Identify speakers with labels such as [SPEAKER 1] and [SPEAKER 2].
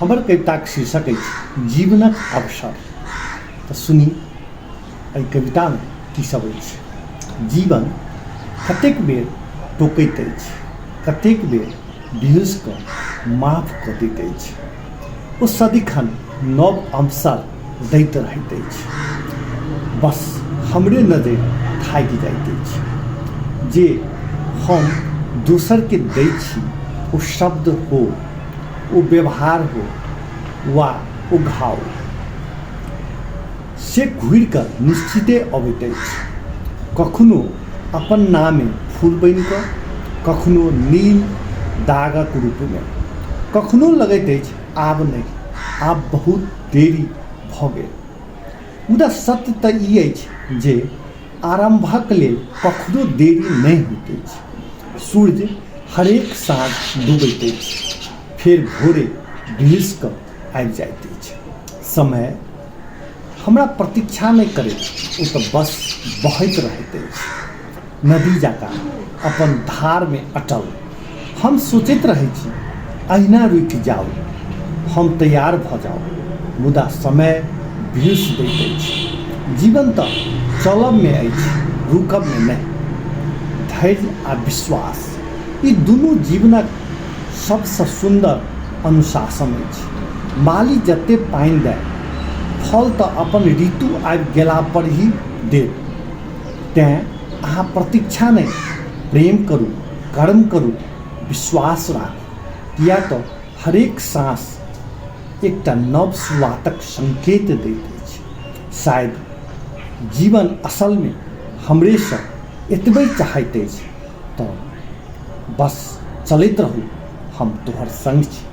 [SPEAKER 1] हमर कविताक शीर्षक अछि जीवनक अवसर। तऽ सुनी एहि कवितामे की सब अछि। जीवन कतेक बेर टोकैत अछि, कतेक बेर बिहुँसि कऽ माफ कऽ दैत अछि। ओ सदिखन नव अवसर दैत रहैत अछि। बस हमरे नजरि थाकि जाइत अछि। जे हम दोसरके दै छी ओ शब्द हो, ओ व्यवहार हो वा ओ घाव, से घुरि कऽ निश्चिते अबैत अछि। कखनो अपन नामे फूल बनि कऽ, कखनो नील दागक रूपमे। कखनो लगैत अछि आब नहि, आब बहुत देरी भऽ गेल। मुदा सत्य तऽ ई अछि जे आरम्भक लेल कखनो देरी नहि होइत अछि। सूर्य हरेक साँझ डूबैत अछि, फेर भोरे बिहुँसि कऽ आबि जाइत अछि। समय हमरा प्रतीक्षा नहि करैत, ओ तऽ बस बहैत रहैत अछि। नदी जकाँ अपन धारमे अटल। हम सोचैत रहैत छी, अहिना रुकि जाउ, हम तैयार भऽ जाउ, मुदा समय बिहुँसि दैत अछि। जीवन तऽ चलबमे अछि, रुकबमे नहि। धैर्य आ विश्वास, ई दुनू जीवनक सभसँ सुन्दर अनुशासन अछि। माली जते पानि दए, फल तऽ अपन ऋतु आबि गेलापर ही देत। तेँ अहाँ प्रतीक्षा नहि, प्रेम करू, कर्म करू, विश्वास राखू, किएक तऽ हरेक साँस एकटा नव शुरुआतक संकेत दैत अछि। शायद जीवन असलमे हमरेसँ एतबे चाहैत अछि तऽ बस चलैत रहू, हम तोहर संग छी।